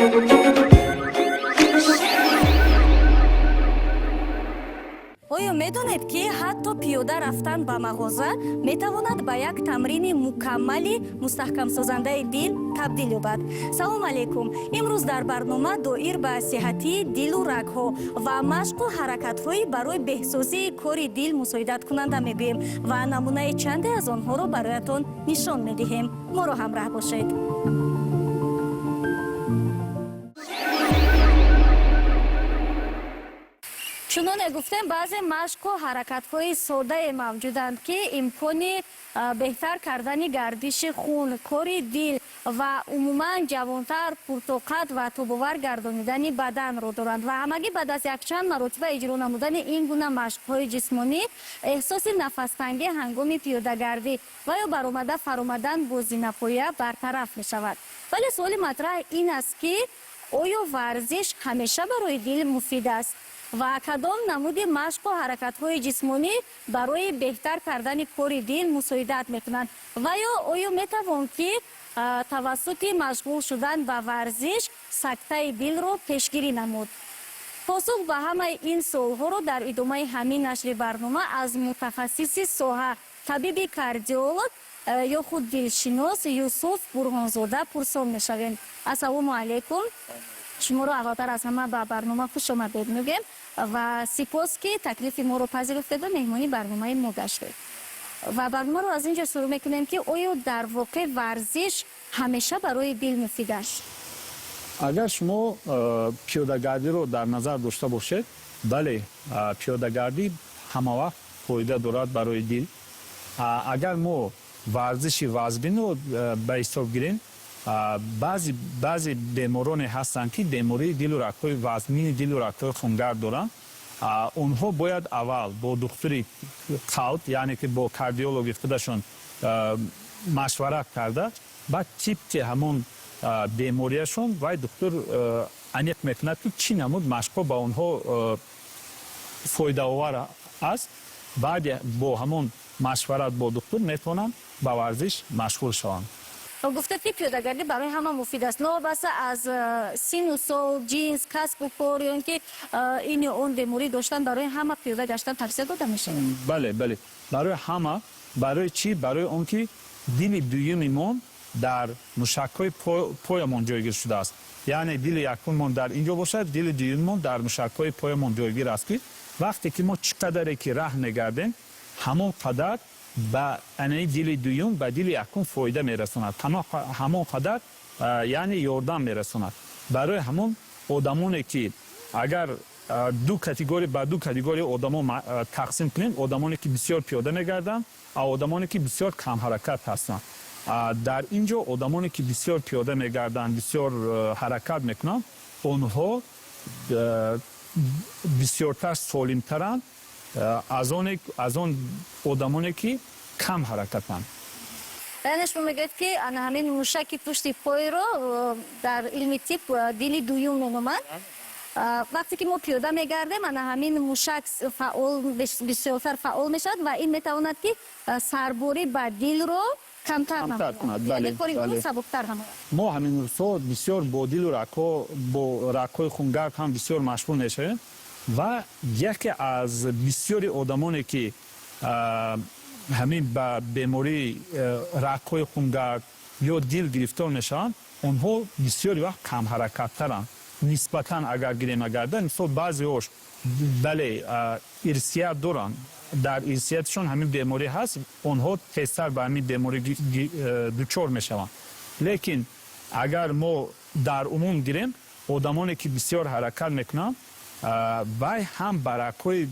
Оё медонед, ки ҳатто пиёда рафтан ба мағоза метавонад ба як тамрини мукаммали мустаҳкамсозандаи дил табдил ёбад? Салом алейкум! Имрӯз дар барнома доир ба сиҳатии дилу рагҳо ва машқу ҳаракатҳои барои беҳсозии кори дил мусоидаткунанда мегӯем ва намунаи чанде аз онҳоро бароятон нишон медиҳем. Моро ҳамраҳ бошед. Чуноне гуфтем, баъзе машқу ҳаракатҳои соддае мавҷуданд, ки имкони беҳтар кардани гардиши хун, кори дил ва умуман ҷавонтар, пуртоқат ва тобовар гардонидани баданро доранд. Ва ҳамагӣ баъд аз якчанд маротиба иҷро намудани ин гуна машқҳои ҷисмонӣ эҳсоси нафастангӣ ҳангоми пиёдагардӣ ва ё баромада фаромадан бо зинапоя бартараф мешавад. Вале суоли матраҳ ин аст, ки оё варзиш ҳамеша барои дил муфид аст ва кадом намуди машқу ҳаракатҳои ҷисмонӣ барои беҳтар кардани кори дил мусоидат мекунанд ва ё оё метавон, ки тавассути машғул шудан ба варзиш сактаи дилро пешгирӣ намуд? Посух ба ҳамаи ин суолҳоро дар идомаи ҳамин нашри барнома аз мутахассиси соҳа, табиби кардиолог ё худ дилшинос Юсуф Бурҳонзода пурсон мешавем. Ассалому алайкум! Шуморо аввалтар аз ҳама ба барнома хуш омадед мегӯем ва сипос, ки таклифи моро пазируфтеду меҳмони барномаи мо гаштед. Ва барномаро аз ин ҷо шурӯъ мекунем, ки оё дар воқеъ варзиш ҳамеша барои дил муфид аст? Агар шумо пиёдагардиро дар назар дошта бошед, бале, пиёдагардӣ ҳамавақт фоида дорад барои дил. Агар мо варзиши вазбинро ба ҳисоб гирем, баъзе бемороне ҳастанд, ки бемории дилу рагҳои вазмини дилу рагҳои хунгард доранд. Онҳо бояд аввал бо духтури қалб, яъне ки бо кардиологи худашон машварат карда, баъд тибқи ҳамон беморияшон вай духтур аниқ мекунад, ки чӣ намуд машқҳо ба онҳо фоидаовар аст. Баъде бо ҳамон машварат бо духтур метавонанд ба варзиш машғул шаванд. Гуфтед, ки пиёдагардӣ барои ҳама муфид аст, новобаста аз синну сол, ҷинс, касбу кор ё ин ки ин ё он беморӣ доштан, барои ҳама пиёда гаштан тавсия дода мешавад? Бале, барои ҳама. Барои чӣ? Барои он ки дили дуюми мо дар мушакҳои поямон ҷойгир шудааст. Яъне дили якуммон дар ин ҷо бошад, дили дуюммон дар мушакҳои поямон ҷойгир аст, ки вақте ки мо чӣ қадаре ки раҳ мегардем, ҳамон қадар ба анаи дили дуюм ба дили якум фоида мерасонад, ҳамон қадар, яъне ёрдам мерасонад. Барои ҳамон одамоне ки агар ду категория, ба ду категория одамо тақсим кунем: одамоне ки бисёр пиёда мегарданд, а одамоне ки бисёр камҳаракат ҳастанд. Дар ин ҷо одамоне ки бисёр пиёда мегарданд, бисёр ҳаракат мекунанд, онҳо бисёртар солимтаранд аз он одамоне ки кам ҳаракатанд. Яъне шумо мегӯед, ки ана ҳамин мушаки пушти пойро дар илми тиб дили дуюм меноманд. Вақте ки мо пиёда мегардем, ана ҳамин мушак фаъол, бисёртар фаъол мешавад ва ин метавонад, ки сарборӣ ба дилро камтар кунад. Кори сабуктар намояд. Мо ҳамин рӯзҳо бисёр бо дилу рагҳо, бо рагҳои хунгард ҳам бисёр машғул мешавем ва яке аз бисёри одамоне ки ҳамин ба бемории рагҳои хунгард ё дил гирифтор мешаванд, онҳо бисёри вақт камҳаракаттаранд нисбатан. Агар гирем, агарда мисол, баъзеҳош, бале, ирсият доранд, дар ирсиятшон ҳамин беморӣ ҳаст, онҳо тезтар ба ҳамин беморӣ дучор мешаванд. Лекин агар мо дар умум гирем, одамоне ки бисёр ҳаракат мекунанд, вай ҳам ба рагҳои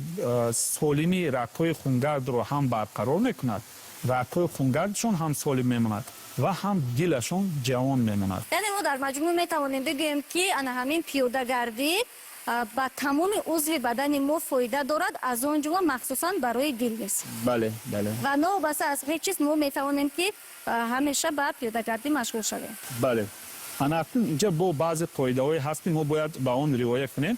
солими рагҳои хунгардро ҳам барқарор мекунад, рагҳои хунгардшон ҳам солим мемонад ва ҳам дилашон ҷавон мемонад. Яъне мо дар маҷмӯъ метавонем бигӯем, ки ана ҳамин пиёдагардӣ ба тамоми узви бадани мо фоида дорад, аз он ҷумла махсусан барои дил низ. Бале. Ва новобаста аз ҳеҷ чиз мо метавонем, ки ҳамеша ба пиёдагардӣ машғул шавем. Бале, ана акнун инҷа бо баъзе қоидаҳое ҳаст, ки мо бояд ба он риоя кунем.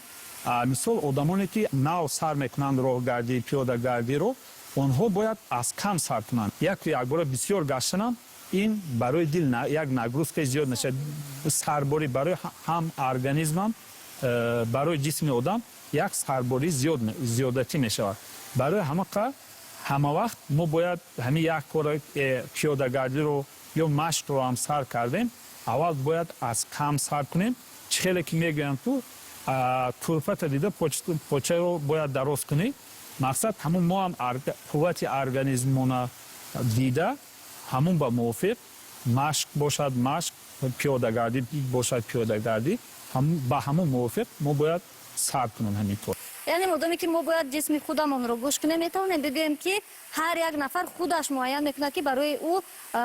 Мисол, одамоне ки нав сар мекунанд роҳгардӣ, пиёдагардиро, онҳо бояд аз кам сар кунанд. Яку якбора бисёр гаштанам. Ин барои дил як нагрузкаи зиёд мешавад, сарборӣ барои ҳам организмам, барои ҷисми одам як сарборӣ зиёдатӣ мешавад. Барои ҳамақа ҳама вақт мо бояд ҳамин як кора, пиёдагардиро ё машқро ҳам сар кардем, аввал бояд аз кам сар кунем. Чӣ хеле ки мегӯянд, ту турфата дида почаро бояд дароз кунӣ. Мақсад ҳамун мо ҳам қуввати организмона дида, ҳамун ба мувофиқ машқ бошад машқ, пиёдагардӣ бошад пиёдагардӣ, ба ҳамун мувофиқ мо бояд сар кунем ҳамин кор. Яъне модоме ки мо бояд ҷисми худамонро гӯш кунем, метавонем бигӯем, ки ҳар як нафар худаш муайян мекунад, ки барои ӯ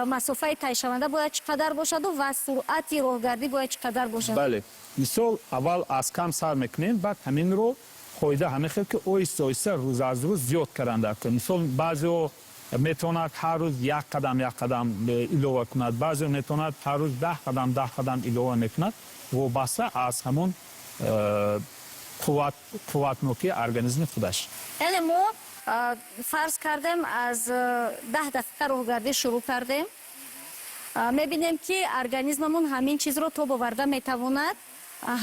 масофаи тайшаванда бояд чӣ қадар бошаду ва суръати роҳгардӣ бояд чӣ қадар бошад. Бале, мисол, аввал аз кам сар мекунем, баъд ҳаминро қоида ҳамин хел, ки оҳиста оҳиста рӯз аз рӯз зиёд кардан дар. Мисол, баъзеҳо метавонад ҳар рӯз як қадам, як қадам илова кунад, баъзеҳо метавонад ҳар рӯз 10 қадам, 10 қадам илова мекунад, вобаста аз ҳамон қувватнокии организми худаш. Яъне мо фарз кардем, аз 10 дақиқа роҳгардӣ шурӯъ кардем, мебинем, ки организмамон ҳамин чизро тоб оварда метавонад.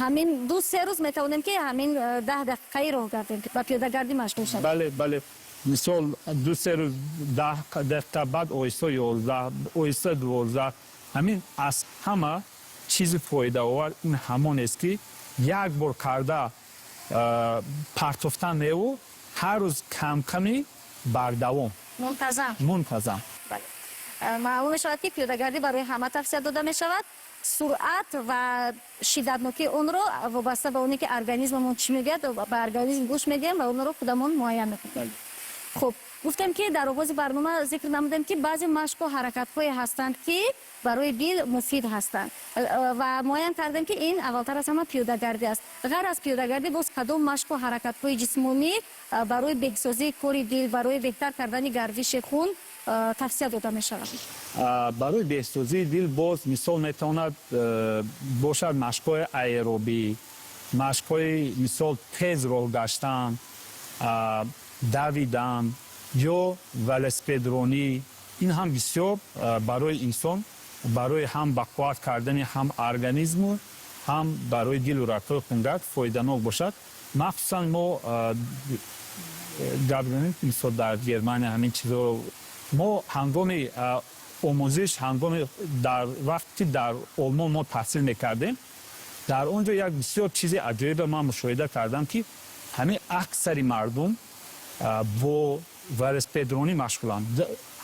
Ҳамин 2-3 рӯз метавонем, ки ҳамин 10 дақиқаи роҳгардем, ба пиёдагардӣ машғул шавем. Бале, мисол, 2-3 рӯз 10 дақиқа, баъд оҳиста 11, оҳиста 12. Ҳамин аз ҳама чизи фоидаовар ин ҳамон аст, ки як бор карда партофтан неву, ҳар рӯз камками бардавом. Мунтазам. Мунтазам. Маълум мешавад, ки пиёдагардӣ барои ҳама тавсия дода мешавад. Суръат ва шиддатнокии онро вобаста ба оне, ки организмамон чӣ мегӯяд, ба организм гӯш медиҳем ва онро худамон муайян мекунем. Хуб, гуфтем, ки дар оғози барнома зикр намудем, ки баъзе машқу ҳаракатҳое ҳастанд, ки барои дил муфид ҳастанд, ва муайян кардем, ки ин аввалтар аз ҳама пиёдагардӣ аст. Ғайр аз пиёдагардӣ боз кадом машқу ҳаракатҳои ҷисмонӣ барои беҳсозии кори дил, барои беҳтар кардани гардиши хун тавсия дода мешавад? Барои беҳсозии дил боз, мисол, метавонад бошад машқҳои аэробӣ, машқҳои, мисол, тез роҳ гаштан, давидан ё велосипедронӣ. Ин ҳам бисёр барои инсон, барои ҳам бақувват кардани ҳам организму, ҳам барои дилу рагҳои хунгард фоиданок бошад. Махсусан мо гап занем, мисол, дар Германия ҳамин чизҳоро мо ҳангоми омӯзиш, ҳангоми дар вақти дар Олмон мо таҳсил мекардем, дар он ҷо як бисёр чизи аҷоибе ман мушоҳида кардам, ки ҳамин аксари мардум бо велосипедронӣ машғуланд.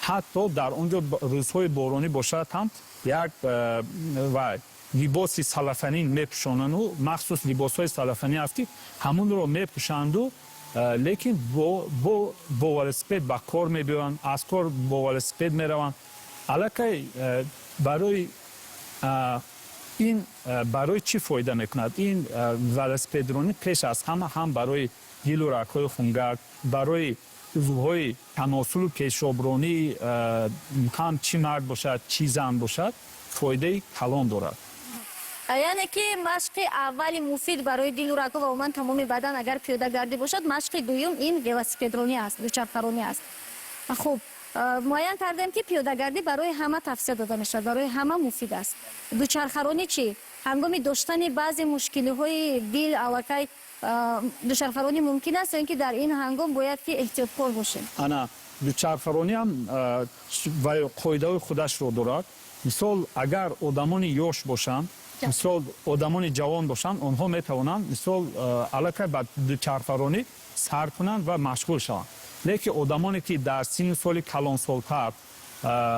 Ҳатто дар он ҷо рӯзҳои боронӣ бошад ҳам, як вай либоси салафанин мепӯшонану, махсус либосҳои салафанӣ аст, ки ҳамонро мепӯшанду, лекин бо велосипед ба кор мебиёянд, аз кор бо велосипед мераванд. Аллакай барои ин барои чӣ фоида мекунад ин велосипедронӣ? Пеш аз ҳама ҳам барои дилу рагҳои хунгард, барои узвҳои таносулу пешобронӣ, ҳам чӣ мард бошад, чӣ зан бошад, фоидаи калон дорад. Яъне ки машқи аввали муфид барои дилу рагҳо ва умуман тамоми бадан агар пиёдагардӣ бошад, машқи дуюм ин велосипедронӣ аст, дучархаронӣ аст. Хуб, муайян кардем, ки пиёдагардӣ барои ҳама тавсия дода мешавад, барои ҳама муфид аст. Дучархаронӣ чӣ? Ҳангоми доштани баъзе мушкилиҳои дил аллакай дучархаронӣ мумкин аст ё ин ки дар ин ҳангом бояд ки эҳтиёткор бошем? Ана, дучархаронӣ ҳам ва қоидаҳои худашро дорад. Мисол, агар одамони ёш бошанд, мисол, одамони ҷавон бошанд, онҳо метавонанд, мисол, аллакай ба дучархаронӣ сар кунанд ва машғул шаванд. Лекин одамоне, ки дар синну соли калонсолтар,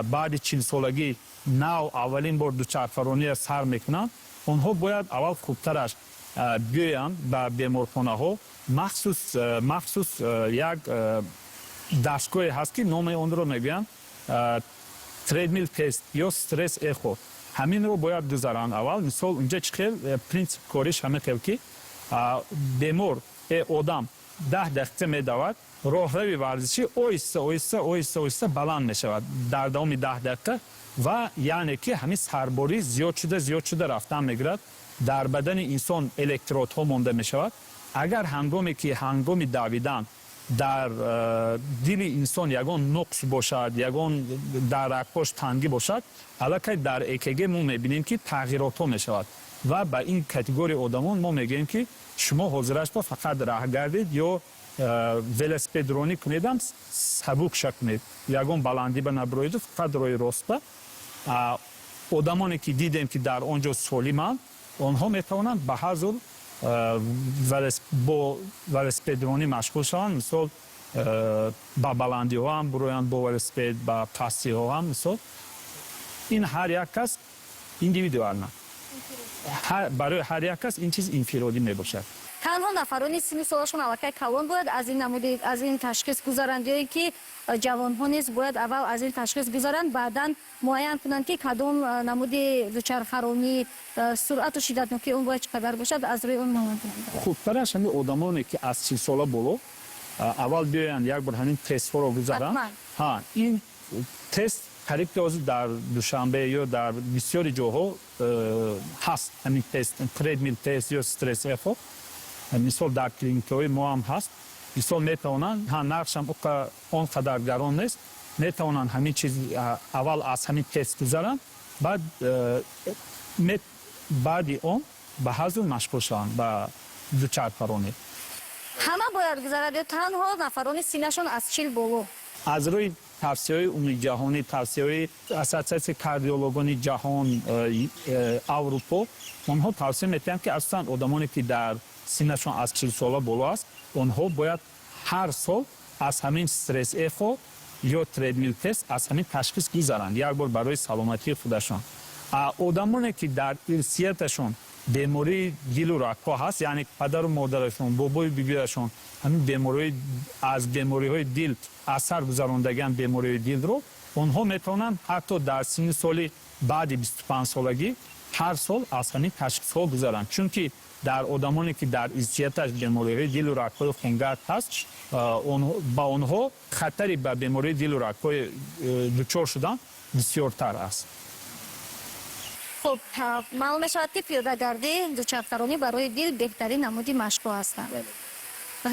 баъди 40-солагӣ нав аввалин бор дучархарониро сар мекунанд, онҳо бояд аввал хубтараш биёянд ба беморхонаҳо. Махсус як дастгоҳе ҳаст, ки номи онро мегӯянд treadmill test ё stress echo. Ҳаминро бояд гузаранд аввал. Мисол, унҷа чӣ хел принсип кориш? Ҳамин хел, ки бемор, одам 10 дақиқа медавад, роҳрави варзишӣ оҳиста оҳиста, оҳиста оҳиста баланд мешавад дар давоми 10 дақиқа ва яъне ки ҳамин сарборӣ зиёд шуда, зиёд шуда рафтан мегирад. Дар бадани инсон электродҳо монда мешавад. Агар ҳангоме ки ҳангоми давидан Дар дили инсон ягон нуқс бошад, ягон дар рагҳош тангӣ бошад, аллакай дар ЭКГ мо мебинем, ки тағйиротҳо мешавад ва ба ин категорияи одамон мо мегӯем, ки шумо ҳозирашба фақат раҳ гардед ё велосипедронӣ кунедам, сабукша кунед, ягон баландӣ ба набироеду, фақат роҳи ростба. Одамоне ки дидем, ки дар он ҷо солиманд, онҳо метавонанд ба ҳар зур бо велосипедронӣ машғул шаванд. Мисол, ба баландиҳо ҳам бироянд бо велосипед, ба пастиҳо ҳам. Мисол, ин ҳар як кас индивидуально, барои ҳар як кас ин чиз инфиродӣ мебошад. Танҳо нафарони синну солашон аллакай калон бояд аз ин намуди, аз ин ташхис гузаранд ё ин ки ҷавонҳо низ бояд аввал аз ин ташхис гузаранд, баъдан муайян кунанд, ки кадом намуди дучархаронӣ, суръату шиддатнокии он бояд чӣ қадар бошад, аз рӯи он муайян кунанд? Хубтараш ҳамин одамоне, ки аз 40 сола боло, аввал биёянд, як бор ҳамин тестҳоро гузаранд. Ҳа, ин тест қариб ки ҳозир дар Душанбе ё дар бисёри ҷоҳо ҳаст, ҳамин тест, treadmill test ё стресс эхо. Мисол, дар клиникаҳои мо ҳам ҳаст. Мисол, метавонанд, ҳа, нархшам он қадар гарон нест, метавонанд ҳамин чиз, аввал аз ҳамин тест гузаранд, баъд баъди он ба ҳар зур машғул шаванд ба дучархаронӣ. Ҳама бояд гузарад ё танҳо нафарони синнашон аз 40 боло? Аз рӯи тавсияҳои умумиҷаҳонӣ, тавсияҳои Ассотсиатсияи кардиологони ҷаҳон, Аврупо, онҳо тавсия метиҳанд, ки асосан одамоне, ки дар синнашон аз 40 сола боло аст, онҳо бояд ҳар сол аз ҳамин стресс эхо ё treadmill test, аз ҳамин ташхис гузаранд як бор барои саломатии худашон. Одамоне, ки дар ирсияташон бемории дилу рагҳо ҳаст, яъне падару модарашон, бобою бибиашон ҳамин бемориҳои, аз бемориҳои дил асар гузарондагиан, бемориҳои дилро, онҳо метавонанд ҳатто дар синни соли баъди 25 солагӣ ҳар сол аз ҳамин ташхисҳо гузаранд, чунки дар одамоне, ки дар ирсияташ бемориҳои дилу рагҳои хунгард ҳаст, ба онҳо хатари ба бемории дилу рагҳои дучор шудан бисёртар аст. Хуб, маълум мешавад, ки пиёдагардӣ, дучархаронӣ барои дил беҳтарин намуди машқҳо ҳастанд.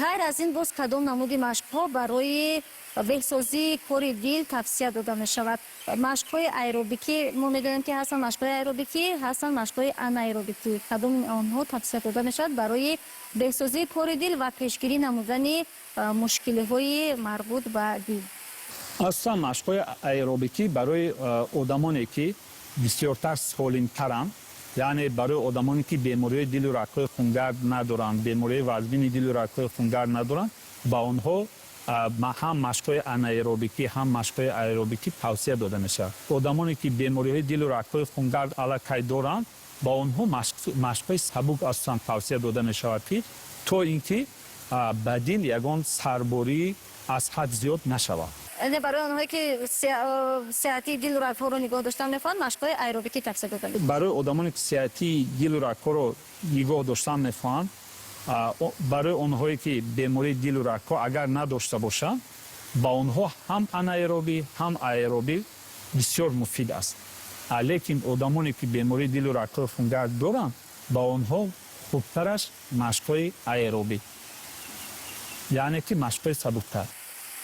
Ғайр аз ин, боз кадом намуди машқҳо барои беҳсозии кори дил тавсия дода мешавад? Машқҳои аэробикӣ, мо медонем, ки ҳастанд машқҳои аэробикӣ, ҳастанд машқҳои анаэробикӣ. Кадоми онҳо тавсия дода мешавад барои беҳсозии кори дил ва пешгирӣ намудани мушкилиҳои марбут ба дил? Асосан машқҳои аэробикӣ барои одамоне, ки бисёртар солимтаранд, яъне барои одамоне, ки бемориҳои дилу рагҳои хунгард надоранд, бемориҳои вазмини дилу рагҳои хунгард надоранд, ба онҳо ҳам машқҳои анаэробикӣ, ҳам машқҳои аэробикӣ тавсия дода мешавад. Одамоне, ки бемориҳои дилу рагҳои хунгард аллакай доранд, ба онҳо машқҳои сабук асосан тавсия дода мешавад, ки то ин ки ба дил ягон сарборӣ аз ҳад зиёд нашавад. Яъне барои онҳое, ки сеҳатии дилу рагҳоро нигоҳ доштан мехоҳанд, машқҳои аэробикӣ тавсия дода мешавад. Барои одамоне, ки сеҳатии дилу рагҳоро нигоҳ доштан мехоҳанд, барои онҳое, ки бемории дилу рагҳо агар надошта бошанд, ба онҳо ҳам анаэробӣ, ҳам аэробӣ бисёр муфид аст. Лекин одамоне, ки бемории дилу рагҳои хунгард доранд, ба онҳо хубтараш машқҳои аэробӣ, яъне ки машқҳои сабуктар.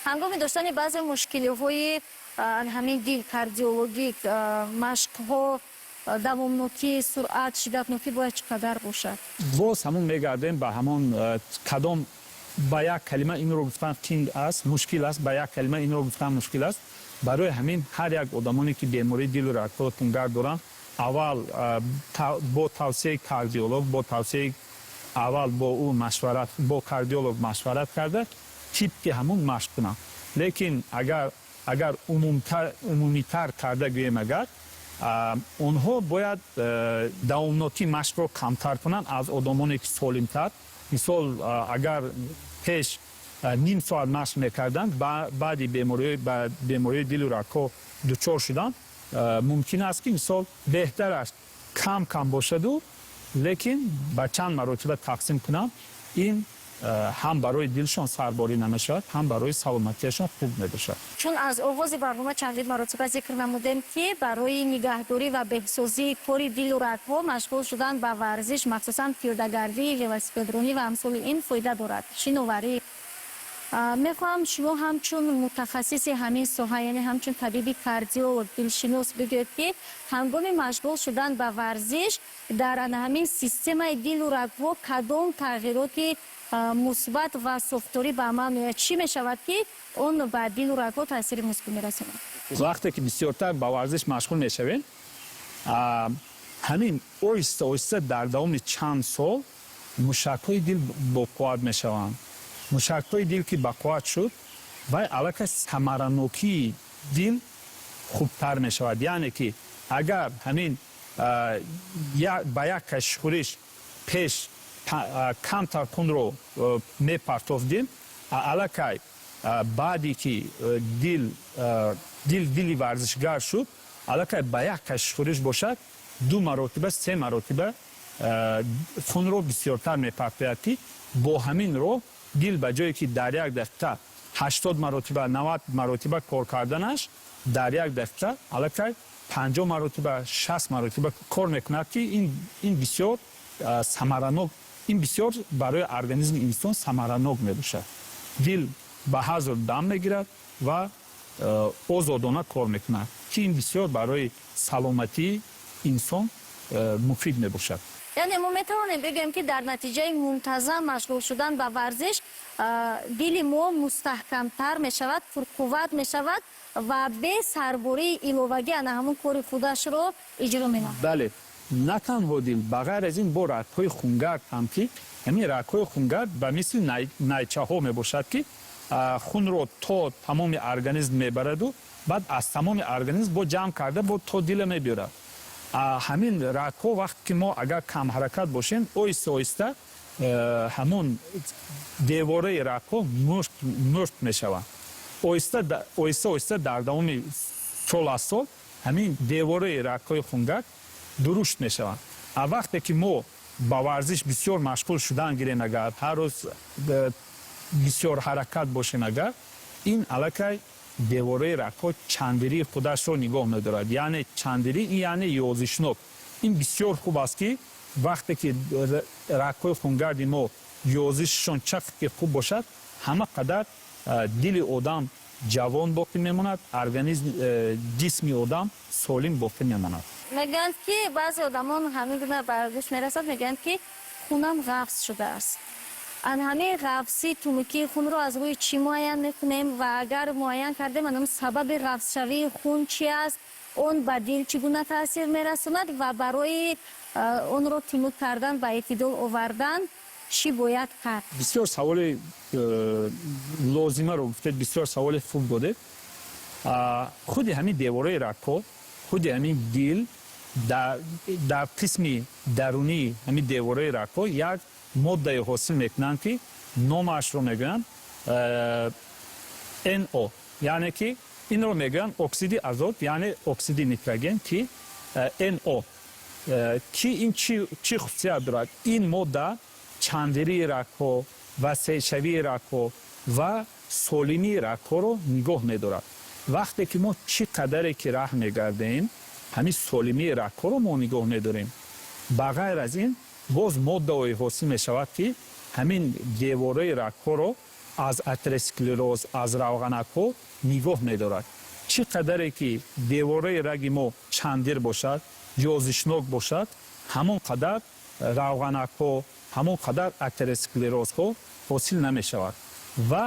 Ҳангоми доштани баъзе мушкилиҳои ҳамин дил, кардиологик, машқҳо давомнокӣ, суръат, шиддатнокӣ бояд чӣ қадар бошад? Боз ҳамон мегардем ба ҳамон, кадом ба як калима инро гуфтан қин аст, мушкил аст, ба як калима инро гуфтан мушкил аст. Барои ҳамин ҳар як одамоне, ки бемории дилу рагҳои хунгард доранд, аввал бо тавсияи кардиолог, бо тавсияи аввал бо ӯ машварат, бо кардиолог машварат карда, тибқи ҳамон машқ кунанд. Лекин агар умумитар карда гӯем, агар онҳо бояд давомнокии машқро камтар кунанд аз одамоне, ки солимтар. Мисол, агар пеш ним соат машқ мекарданд, баъди ба бемориҳои дилу рагҳо дучор шудан, мумкин аст, ки мисол, беҳтар аст кам кам бошаду, лекин ба чанд маротиба тақсим кунанд. Ин ҳам барои дилшон сарборӣ намешавад, ҳам барои саломатиашон хуб мебошад. Чун аз оғози барнома чандин маротиба зикр намудем, ки барои нигаҳдорӣ ва беҳсозии кори дилу рагҳо машғул шудан ба варзиш, махсусан пиёдагардӣ, велосипедронӣ ва амсоли ин фоида дорад, шиноварӣ. Мехоҳам шумо ҳамчун мутахассиси ҳамин соҳа, яъне ҳамчун табиби кардиолог, дилшинос бигӯед, ки ҳангоми машғул шудан ба варзиш дар ана ҳамин системаи дилу рагҳо кадом тағйироти мусбат ва сохторӣ ба амал меояд, чӣ мешавад, ки он ба дилу рагҳо таъсири мусбӣ мерасонад? Вақте ки бисёртар ба варзиш машғул мешавем, ҳамин оҳиста оҳиста дар давоми чанд сол мушакҳои дил боқувват мешаванд. Мушакҳои дил ки бақувват шуд, вай аллакай самаранокии дил хубтар мешавад. Яъне ки агар ҳамин ба як кашишхӯриш пеш камтар хунро мепартофт дил, аллакай баъде ки дил дили варзишгар шуд, аллакай ба як кашишхӯриш бошад, ду маротиба, се маротиба хунро бисёртар мепартояд, ки бо ҳамин роҳ дил ба ҷое ки дар як дақиқа 80 маротиба, 90 маротиба кор карданаш, дар як дақиқа аллакай 50 маротиба, 60 маротиба кор мекунад, ки ин бисёр самаранок, ин бисёр барои организми инсон самаранок мебошад. Дил ба ҳазр дам мегирад ва озодона кор мекунад, ки ин бисёр барои саломатии инсон муфид мебошад. Яъне мо метавонем бигӯем, ки дар натиҷаи мунтазам машғул шудан ба варзиш дили мо мустаҳкамтар мешавад, пурқувват мешавад ва бе сарбории иловагӣ ана ҳамун кори худашро иҷро менамояд. Бале, на танҳо дил, ба ғайр аз ин бо рагҳои хунгард ҳам, ки ҳамин рагҳои хунгард ба мисли найчаҳо мебошад, ки хунро то тамоми организм мебараду баъд аз тамоми организм бо ҷамъ карда бо то дила мебиёрад. Ҳамин рагҳо вақте ки мо агар камҳаракат бошем, оҳиста оҳиста ҳамон девораи рагҳо мушт мешаванд. Оҳиста оҳиста дар давоми сол аз сол ҳамин девораи рагҳои хунгард дурушт мешаванд. А вақте ки мо ба варзиш бисёр машғул шудан гирем, агар ҳар рӯз бисёр ҳаракат бошем, агар ин аллакай девораи рагҳо чандирии худашро нигоҳ медорад. Яъне чандирӣ, яъне ёзишнок. Ин бисёр хуб аст, ки вақте ки рагҳои хунгарди мо ёзишашон чақадр ки хуб бошад, ҳама қадар дили одам ҷавон боқӣ мемонад, организм, ҷисми одам солим боқӣ мемонад. Мегӯянд, ки баъзе одамон ҳамин гуна ба гӯш мерасад, мегӯянд, ки хунам ғафз шудааст. Ан ҳамин ғафзии тунукии хунро аз рӯи чӣ муайян мекунем ва агар муайян кардем, анам сабаби ғафзшавии хун чи аст, он ба дил чӣ гуна таъсир мерасонад ва барои онро тунук кардан, ба эътидол овардан чӣ бояд кард? Бисёр саволи лозимаро гуфтед, бисёр саволи хуб додед. Худи ҳамин девораи рагҳо, худи ҳамин дил, дар қисми дарунии ҳамин девораи рагҳо як моддае ҳосил мекунанд, ки номашро мегӯянд НО, яъне ки инро мегӯянд оксиди азот, яъне оксиди нитроген, ки НО, ки ин чӣ хусусият дорад? Ин модда чандирии рагҳо, васеъшавии рагҳо ва солимии рагҳоро нигоҳ медорад. Вақте ки мо чӣ қадаре ки раҳ мегардем, ҳамин солимии рагҳоро мо нигоҳ медорем. Ба ғайр аз ин боз моддаое ҳосил мешавад, ки ҳамин девораи рагҳоро аз атеросклероз, аз равғанакҳо нигоҳ медорад. Чӣ қадаре ки девораи раги мо чандир бошад, ёзишнок бошад, ҳамон қадар равғанакҳо, ҳамон қадар атеросклерозҳо ҳосил намешавад. Ва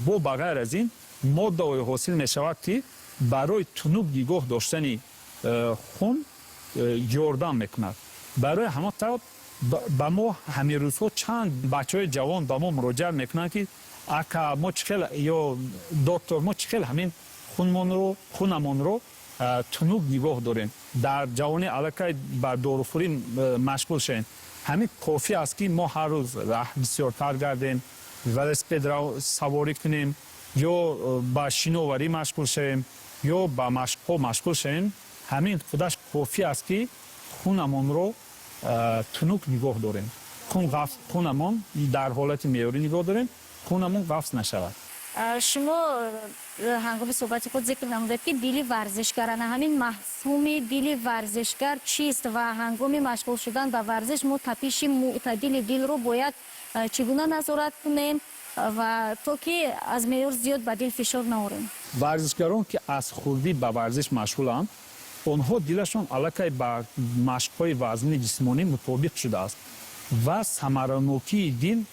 бо ба ғайр аз ин моддаое ҳосил мешавад, ки барои тунук нигоҳ доштани хун ёрдам мекунад. Барои ҳамон сабаб ба мо ҳамин рӯзҳо чанд бачаҳои ҷавон ба мо муроҷиат мекунанд, ки ака, мо чӣ хел, ё доктор, мо чӣ хел ҳамин хунамонро тунук нигоҳ дорем, дар ҷавонӣ аллакай ба дорухӯрӣ машғул шавем? Ҳамин кофӣ аст, ки мо ҳар рӯз раҳ бисёртар гардем, велосипед саворӣ кунем ё ба шиноварӣ машғул шавем, ё ба машқҳо машғул шавем. Ҳамин худаш кофӣ аст, ки хунамонро тунук нигоҳ дорем, хунамон дар ҳолати меъёрӣ нигоҳ дорем, хунамон ғафз нашавад. Шумо ҳангоми суҳбати худ зикр намудед, ки дили варзишгар. Ана ҳамин мафҳуми дили варзишгар чист ва ҳангоми машғул шудан ба варзиш мо тапиши мӯътадили дилро бояд чӣ гуна назорат кунем? Ва то ки аз меъёр зиёд ба дил фишор наорем. Варзишгарон, ки аз хурдӣ ба варзиш машғуланд, онҳо дилашон аллакай ба машқҳои вазнини ҷисмонӣ мутобиқ шудааст ва самаранокии дил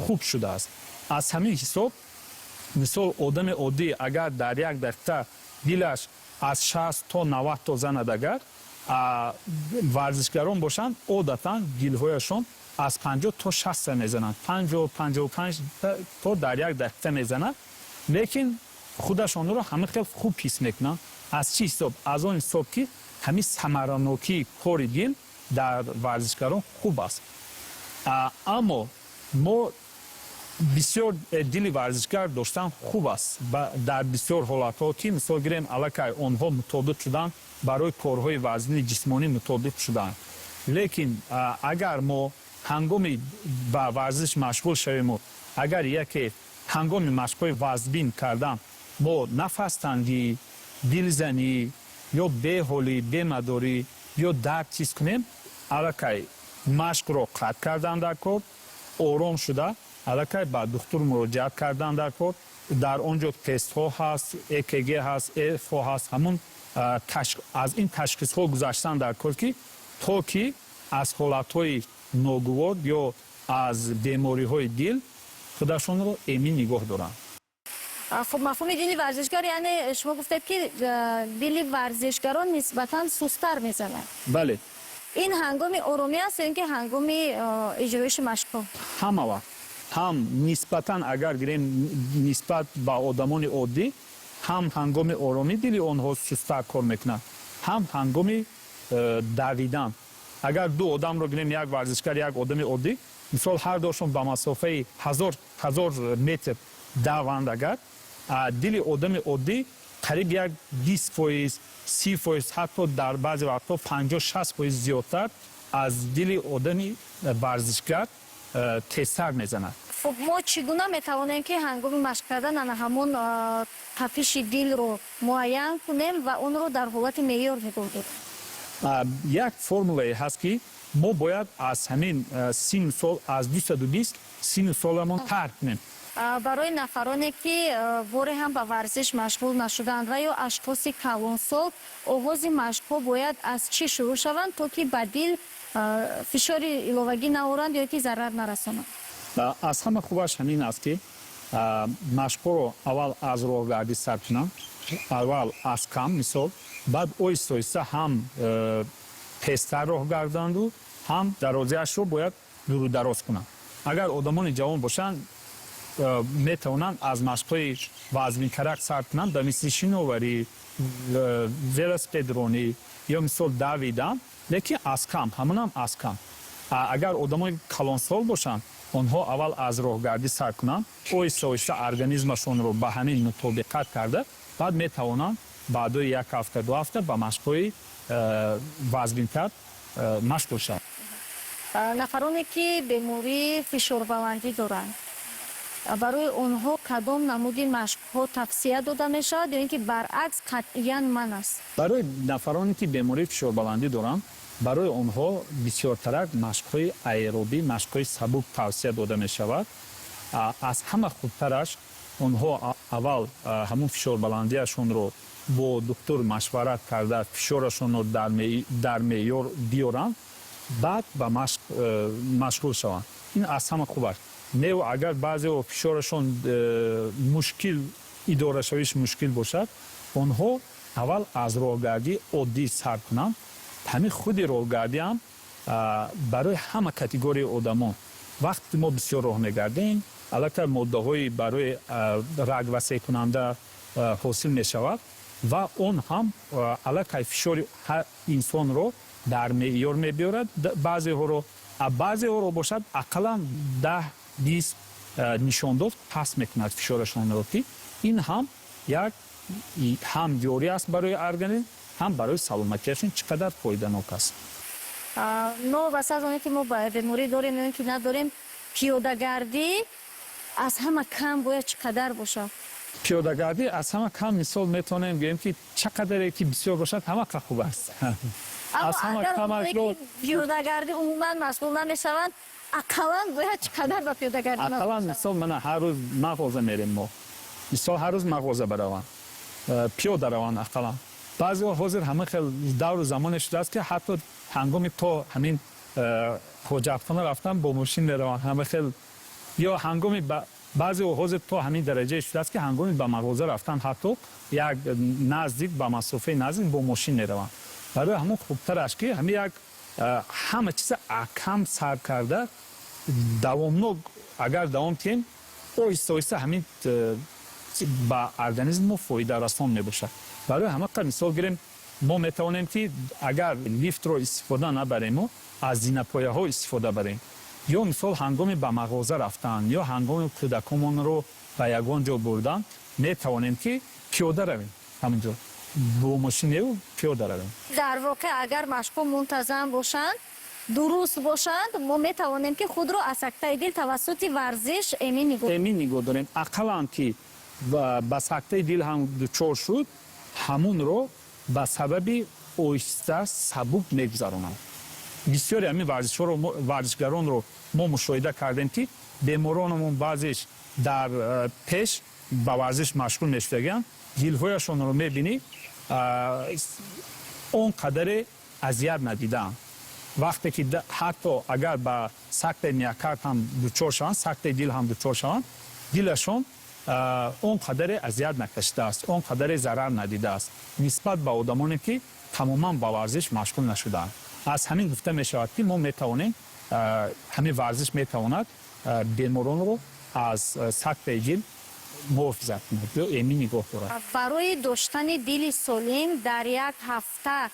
хуб шудааст. Аз ҳамин ҳисоб, мисол, одами оддӣ агар дар як дақиқа дилаш аз 60 то 90 то занад, агар варзишгарон бошанд, одатан дилҳояшон аз 50 то 60 мезананд, 50, 55 то дар як дақиқа мезанад, лекин худашонро ҳама хел хуб ҳис мекунанд. Аз чӣ ҳисоб? Аз он ҳисоб, ки ҳамин самаранокии кори дил дар варзишгарон хуб аст. Аммо мо бисёр дили варзишгар доштан хуб аст дар бисёр ҳолатҳо, ки мисол гирем, аллакай онҳо мутобиқ шуданд, барои корҳои вазнини ҷисмонӣ мутобиқ шуданд. Лекин агар мо ҳангоми ба варзиш машғул шавему агар яке ҳангоми машқҳои вазнин кардан мо нафастангӣ, дилзанӣ ё беҳолӣ, бемадорӣ ё дард ҳис кунем, аллакай машқро қатъ кардан дар кор, ором шуда, аллакай ба духтур муроҷиат кардан дар кор. Дар он ҷо тестҳо ҳаст, ЭКГ ҳаст, ЭФО ҳаст, ҳамун аз ин ташхисҳо гузаштан дар кор, ки то ки аз ҳолатҳои ногувор ё аз бемориҳои дил худашонро эмин нигоҳ доранд. Хуб, мафҳуми дили варзишгар, яъне шумо гуфтед, ки дили варзишгарон нисбатан сусттар мезанад. Бале. Ин ҳангоми оромӣ аст ё ин ки ҳангоми иҷроиши машқҳо? Ҳама вақт ҳам нисбатан, агар гирем, нисбат ба одамони оддӣ, ҳам ҳангоми оромӣ дили онҳо сусттар кор мекунад, ҳам ҳангоми давидан. Агар ду одамро гирем, як варзишгар, як одами оддӣ, мисол, ҳар дуошон ба масофаи 1000 метр даванд, агар дили одами оддӣ қариб як 20%, 30%, ҳатто дар баъзе вақтҳо 50-60% зиёдтар аз дили одами варзишгар тезтар мезанад. Хуб, мо чӣ гуна метавонем, ки ҳангоми машқ кардан ана ҳамон тафиши дилро муайян кунем ва онро дар ҳолати меъёр нигоҳ дорем? Як формулае ҳаст, ки мо бояд аз ҳамин сину сол, аз 220 сину соламон тарк кунем. Барои нафароне, ки боре ҳам ба варзиш машғул нашуданд ва ё ашхоси калонсол, оғози машқҳо бояд аз чӣ шурӯъ шаванд, то ки ба дил фишори иловагӣ наоранд ё ки зарар нарасонанд? Аз ҳама хубаш ҳамин аст, ки машқҳоро аввал аз роҳгардӣ сар кунанд, аввал аз кам, мисол, баъд оҳиста оҳиста ҳам тезтар роҳ гарданду, ҳам дарозиашро бояд дуру дароз кунанд. Агар одамони ҷавон бошанд, метавонанд аз машқҳои вазнинкарак сар кунанд, ба мисли шиноварӣ, велосипедронӣ ё, мисол, давидан, лекин аз кам, ҳамонам аз кам. Агар одамои калонсол бошанд, онҳо аввал аз роҳгардӣ сар кунанд, оҳиста оҳиста организмашонро ба ҳамин мутобиқат карда, баъд метавонанд баъдои як ҳафта, 2 ҳафта ба машқҳои вазнинтар машғул шаванд. Нафароне, ки бемории фишорбаландӣ доранд, барои онҳо кадом намуди машқҳо тавсия дода мешавад ё ин ки баръакс қатъиян манъ аст? Барои нафароне, ки бемории фишорбаландӣ доранд, барои онҳо бисёртарак машқҳои аэробӣ, машқҳои сабук тавсия дода мешавад. Аз ҳама хубтараш онҳо аввал ҳамун фишорбаландиашонро бо духтур машварат карда, фишорашонро дар меъёр биёранд, баъд ба машқ машғул шаванд. Ин аз ҳама хуб аст. Неву агар баъзео фишорашон мушкил идорашавиш мушкил бошад, онҳо аввал аз роҳгардии оддӣ сар кунанд. Ҳамин худи роҳгардӣ ҳам барои ҳама категорияи одамон. Вақте мо бисёр роҳ мегардем, аллакай моддаҳои барои рагвасеъкунанда ҳосил мешавад ва он ҳам аллакай фишори ҳар инсонро дар меъёр мебиёрад баъзеҳоро, а баъзеҳоро бошад, ақаллан 10-20 нишондод паст мекунад фишорашонро, ки ин ҳам як ҳам ёрӣ аст барои организм, ҳам барои саломатиашон чӣ қадар фоиданок аст. Новобаста аз оне ки мо беморӣ дорем ё ин ки надорем, пиёдагардӣ аз ҳама кам бояд чӣ қадар бошад? Пиёдагардӣ аз ҳама кам, мисол, метавонем гӯем, ки чӣ қадаре ки бисёр бошад, ҳамақа хуб аст. Аммо Аз ҳама агар камашро онҳое, ки пиёдагардӣ умуман машғул намешаванд. Ақаллан бояд чӣ қадар ба пиёдагардӣ? Ақаллан, мисол, мана ҳар рӯз мағоза мерем мо, мисол, ҳар рӯз мағоза бараванд, пиёда раванд ақаллан. Баъзеҳо ҳозир ҳама хел давру замоне шудааст, ки ҳатто ҳангоми то ҳамин ҳоҷатхона рафтан бо мошин мераванд, ҳама хел. Ё ҳангоми баъзеҳо ҳозир то ҳамин дараҷае шудааст, ки ҳангоми ба мағоза рафтан, ҳатто як наздик, ба масофаи наздик бо мошин мераванд. Барои ҳамон хубтараш, ки ҳамин як ҳама чиза кам сар карда, давомнок агар давом диҳем, оҳиста оҳиста ҳамин ба организм мо фоидарасон мебошад. Барои ҳама, мисол гирем, мо метавонем, ки агар лифтро истифода набарему, аз зинапояҳо истифода барем, ё мисол ҳангоми ба мағоза рафтан ё ҳангоми кӯдакомонро ба ягон ҷо бурдан, метавонем, ки пиёда равем, ҳаминҷо бо мошиневу пиёда равем. Дар воқеъ, агар машқҳо мунтазам бошанд, дуруст бошанд, мо метавонем, ки худро аз сактаи дил тавассути варзиш эмин нигоҳ Эмин нигоҳ дорем. Ақаллан ки ба сактаи дил ҳам дучор шуд, ҳамунро ба сабаби оҳиста сабук мегузаронанд. Бисёре ҳамин варзишҳоро, варзишгаронро мо мушоҳида кардем, ки беморонамон баъзеш дар пеш ба варзиш машғул мешудагианд, дилҳояшонро мебинӣ, он қадаре азият надидаанд. Вақте ки ҳатто агар ба сактаи миокард ҳам дучор шаванд, сактаи дил ҳам дучор шаванд, дилашон он қадаре азият накашидааст, он қадаре зарар надидааст нисбат ба одамоне, ки тамоман ба варзиш машғул нашудаанд. Аз ҳамин гуфта мешавад, ки мо метавонем, ҳамин варзиш метавонад беморонро аз сактаи дил муҳофизат кунад ё эмин нигоҳ дорад. Барои доштани дили солим дар як ҳафта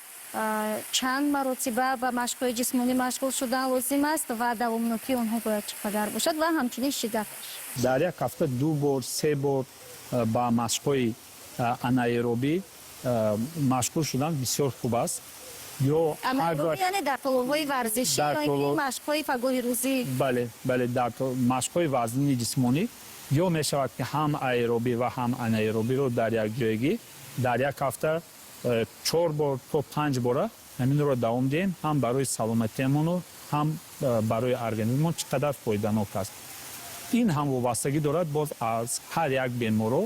чанд маротиба ба машқҳои ҷисмонӣ машғул шудан лозим аст ва давомнокии онҳо бояд чӣ қадар бошад ва ҳамчунин шиддаташ? Дар як ҳафта ду бор, се бор ба машқҳои анаэробӣ машғул шудан бисёр хуб аст. Ё Яъне дар толорҳои варзишӣ ё машқҳои пагоҳи рӯзӣ? Бале, дар машқҳои вазнини ҷисмонӣ, ё мешавад, ки ҳам аэробӣ ва ҳам анаэробиро дар як ҷойгӣ дар як ҳафта чор бор то панҷ бора ҳаминро давом диҳем, ҳам барои саломатиамону ҳам барои организмон чӣ қадар фоиданок аст. Ин ҳам вобастагӣ дорад боз аз ҳар як беморо,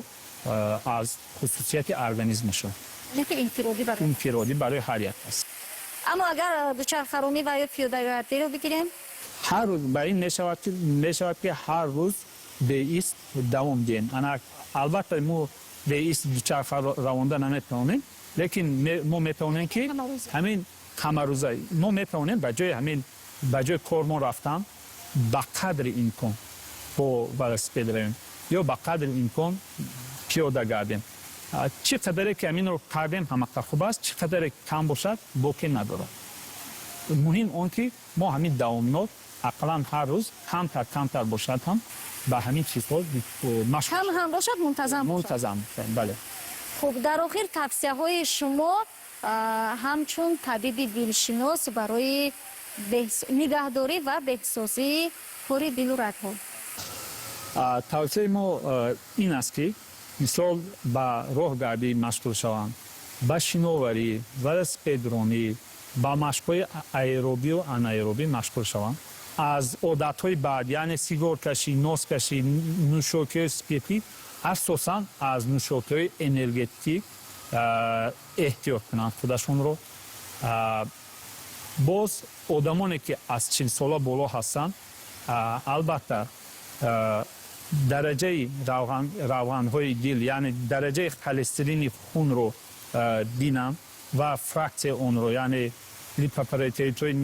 аз хусусияти организмашон. Инфиродӣ барои ҳар як аст. Аммо агар дучархаронӣ ва ё пиёдагардиро бигирем? Ҳар рӯз ба ин мешавад, ки ҳар рӯз беист давом диҳем. Ана, албатта, мо беист дучарха равонда наметавонем, лекин мо метавонем, ки ҳамин ҳамарӯза мо метавонем ба ҷои ҳамин, ба ҷои кормон рафтан, ба қадри имкон бо велосипед равем ё ба қадри имкон пиёда гардем. Чӣ қадаре ки ҳаминро кардем, ҳамақа хуб аст. Чӣ қадаре кам бошад, боке надорад. Муҳим он ки мо ҳамин давомнок ақаллан ҳар рӯз камтар камтар бошад ҳам ба ҳамин чизҳо машғул. Кам ҳам бошад, мунтазам. Мунтазам, бале. Хуб, дар охир тавсияҳои шумо ҳамчун табиби дилшинос барои нигаҳдорӣ ва беҳсозии кори дилу рагҳо. Тавсияи мо ин аст, ки мисол ба роҳгардӣ машғул шаванд, ба шиноварӣ, велосипедронӣ, ба машқҳои аэробию анаэробӣ машғул шаванд, аз одатҳои бад, яъне сигоркашӣ, носкашӣ, нӯшокиҳои спиртӣ, асосан аз нӯшокиҳои энергетикӣ эҳтиёт кунанд худашонро. Боз одамоне, ки аз 40 сола боло ҳастанд, албатта, дараҷаи равғанҳои дил, яъне дараҷаи холестерини хунро бинанд ва фраксияи онро, яъне липопротеидҳои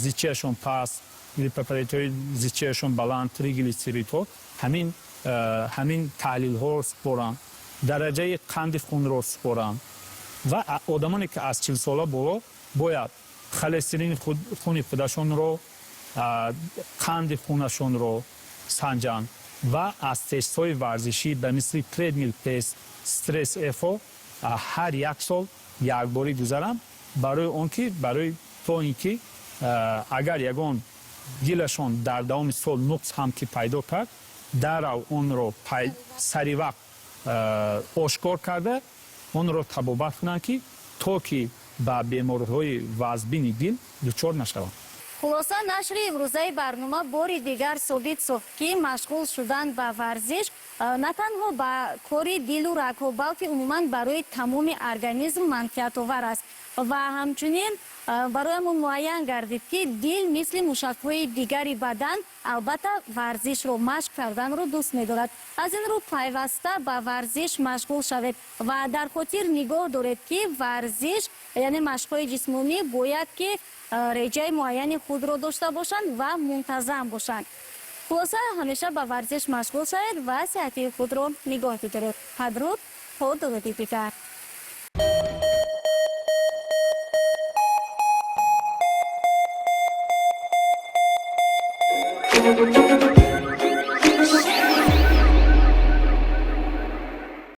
зичиашон паст, липопротеидҳои зичиашон баланд, триглисеридҳо, ҳамин таҳлилҳоро супоранд, дараҷаи қанди хунро супоранд. Ва одамоне, ки аз 40 сола боло, бояд холестерини хуни худашонро, қанди хунашонро санҷанд ва аз тестҳои варзишӣ ба мисли treadmill test, stress echo ҳар як сол якборӣ гузаранд, барои он ки барои то ин ки агар ягон дилашон дар давоми сол нуқс ҳам ки пайдо кард, дарав онро саривақт ошкор карда, онро табобат кунанд, ки то ки ба бемориҳои вазбини дил дучор нашаванд. Хулоса, нашри имрӯзаи барнома бори дигар собит сохт, ки машғул шудан ба варзиш на танҳо ба кори дилу рагҳо, балки умуман барои тамоми организм манфиатовар аст. Ва ҳамчунин бароямон муайян гардид, ки дил мисли мушакҳои дигари бадан албатта варзишро, машқ карданро дӯст медорад. Аз ин рӯ пайваста ба варзиш машғул шавед ва дар хотир нигоҳ доред, ки варзиш, яъне машқҳои ҷисмонӣ, бояд ки реҷаи муайяни худро дошта бошанд ва мунтазам бошанд. Хулоса, ҳамеша ба варзиш машғул шавед ва сиҳатии худро нигоҳ бидоред. Падруд, то дуруди дигар. Thank you.